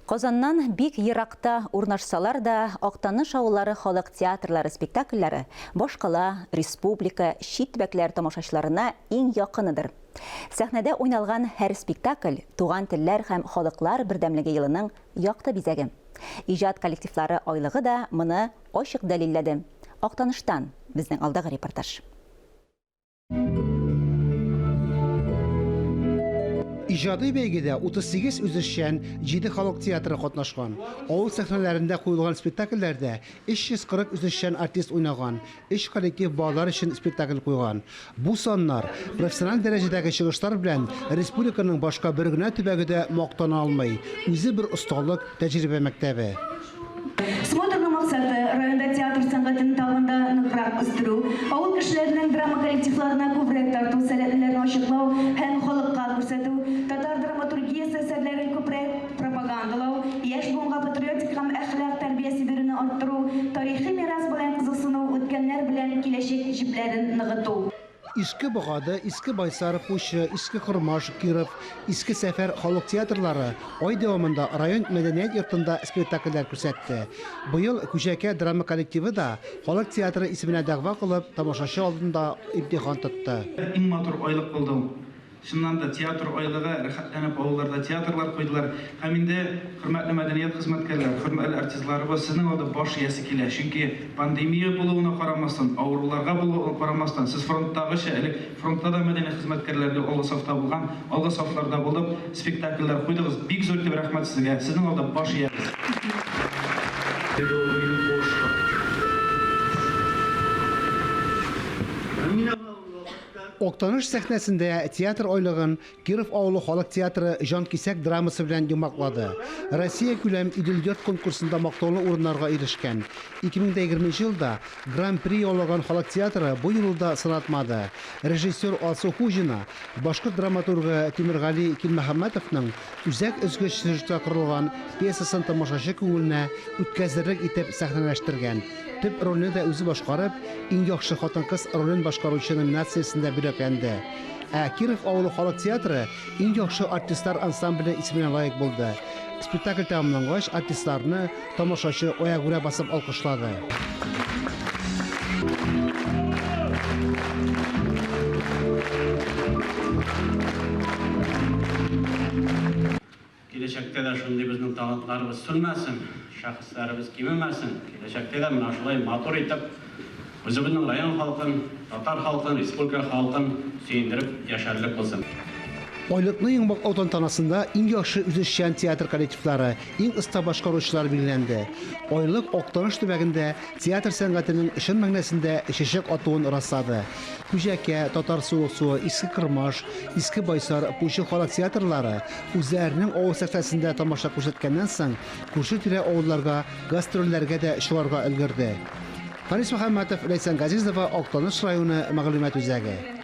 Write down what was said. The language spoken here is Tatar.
Казаннан бик еракта урнашсалар да, Актаныш авыллары халык театрлары спектакльләре башкала, республика, чит төбәкләр тамашачыларына иң якыныдыр. Сәхнәдә уйналган һәр спектакль, туган телләр һәм халыклар бердәмлеге елының якты бизәге. Иҗат коллективлары айлыгы да моны ачык дәлилләде. Актаныштан, безнең алдагы репортаж. Иҗади бәйгедә 38 үзешчән, 7 халык театры катнашкан. Авыл сәхнәләрендә куелган спектакльләрдә 340 үзешчән артист уйнаган, өч коллектив балалар өчен спектакль куйган. Бу саннар, профессиональ дәрәҗәдәге чыгышлар белән республиканың башка бер генә төбәге дә мактана алмый. Үзе бер осталык, тәҗрибә мәктәбе. Смотрның максаты, районда театр сәнгатен тагын да ныграк үстерү, авыл кешеләренең драма коллективларына күбрәк тарту сәләтлеләрен ачыклау һәм халыкка күрсәтү, татар драматургиясе әсәрләрен күбрәк пропагандалау, яшь буынга патриотик һәм әхлак тәрбиясе бирүне арттыру, тарихи мирас белән кызыксыну, үткәннәр белән киләчәк җепләрен ныгыту. Иске Богады, Иске Байсар, Пучы, Иске Кормаш, Киров, Иске Сәфәр халык театрлары ай дәвамында район мәдәният йортында спектакльләр күрсәтте. Быел Күҗәкә драма коллективы да халык театры исеменә дәгъва кылып, тамашачы алдында имтихан тотты. Иң матур айлык булды ул. Чыннан да, театр айлыгы, рәхәтләнеп авылларда театрлар куйдылар. Һәм инде, хөрмәтле мәдәният хезмәткәрләре, хөрмәтле артистларыбыз, сезнең алда баш иясе килә. Чөнки пандемия булуына карамастан, авыруларга булуына карамастан, сез фронттагыча, элек фронтта да мәдәният хезмәткәрләре алгы сафта булган, алгы сафларда булып, спектакльләр куйдыгыз. Бик зур итеп рәхмәт сезгә. Сезнең алда баш иябез. Актаныш сәхнәсендә театр айлыгын Киров авылы халык театры Җанкисәк драмасы белән йомгаклады. Россиякүләм Идел-йорт конкурсында мактаулы урыннарга ирешкән, 2020 елда Гран-при яулаган халык театры бу юлы да сынатмады. Режиссер Алсу Хуҗина башкорт драматургы Тимергали Килмөхәммәтовның үзәк өзгеч сюжетка корылган пьесасын тамашачы күңеленә үткәзерлек итеп сәхнәләштергән. Төп рольне дә үзе башкарып, Иң яхшы хатын-кыз ролен башкаручы номинациясендә бүләкләнде. Ә Киров авылы халык театры Иң яхшы артистлар ансамбле исеменә лаек булды. Спектакль тәмамлангач, артистларны тамашачы аягүрә басып алкышлады. Киләчәктә дә шундый безнең талантларыбыз сүнмәсен, шәхесләребез кимемәсен, киләчәктә дә менә шулай матур итеп үзебезнең район халкын, татар халкын, республика халкын сөендереп яшәрлек булсын. Айлыкны йомгаклау тантанасында иң яхшы үзешчән театр коллективлары, иң оста башкаручылар билгеләнде. Айлык Актаныш төбәгендә театр сәнгатенең чын мәгънәсендә чәчәк атуын раслады. Күҗәкә, Татар Суыксуы, Иске Кормаш, Иске Байсар, Пучы халык театрлары үзләренең авыл сәхнәсендә тамаша күрсәткәннән соң, күрше-тирә авылларга гастрольләргә дә чыгарга өлгерде. Фарис Мөхәммәтов, Ләйсән Газизова, Актаныш районы мәгълүмат үзәге.